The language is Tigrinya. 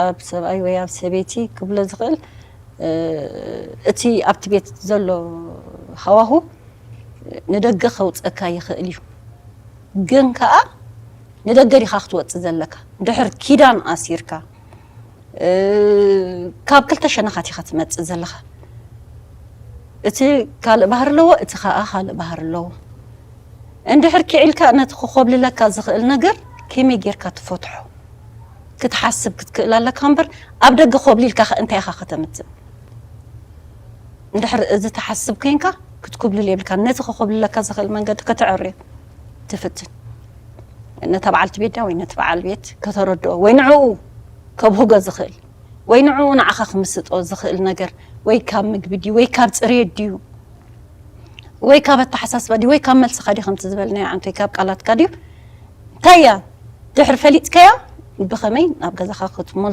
ኣብ ሰብኣይ ወይ ኣብ ሰበይቲ ክብሎ ዝኽእል እቲ ኣብቲ ቤት ዘሎ ሃዋሁ ንደገ ከውፀካ ይኽእል እዩ። ግን ከዓ ንደገ ዲኻ ክትወፅእ ዘለካ? ድሕር ኪዳን ኣሲርካ ካብ ክልተ ሸነኻት ኢኻ ትመፅእ ዘለኻ። እቲ ካልእ ባህር ኣለዎ፣ እቲ ከዓ ካልእ ባህር ኣለዎ። እንድሕር ኪዒልካ ነቲ ክኾብልለካ ዝኽእል ነገር ከመይ ጌርካ ትፈትሖ ክትሓስብ ክትክእል ኣለካ እምበር፣ ኣብ ደገ ኮብሊልካ እንታይ ኢኻ ከተምፅእ? እንድሕር እዚ ትሓስብ ኮይንካ ክትኩብልል የብልካ። ነቲ ክኮብልለካ ዝኽእል መንገዲ ከተዕርዮ ትፍትን። ነታ በዓልቲ ቤት ድያ ወይ ነቲ በዓል ቤት ከተረድኦ ወይ ንዕኡ ከብህጎ ዝኽእል ወይ ንዕኡ ንዓኻ ክምስጦ ዝኽእል ነገር ወይ ካብ ምግቢ ድዩ ወይ ካብ ፅሬት ድዩ ወይ ካብ ኣተሓሳስባ ድዩ ወይ ካብ መልስኻ ድዩ ከምቲ ዝበልናዮ ዓንቶ ወይ ካብ ቃላትካ ድዩ እንታይ እያ ድሕር ፈሊጥካያ ብኸመይ ናብ ገዛኻ ክትመል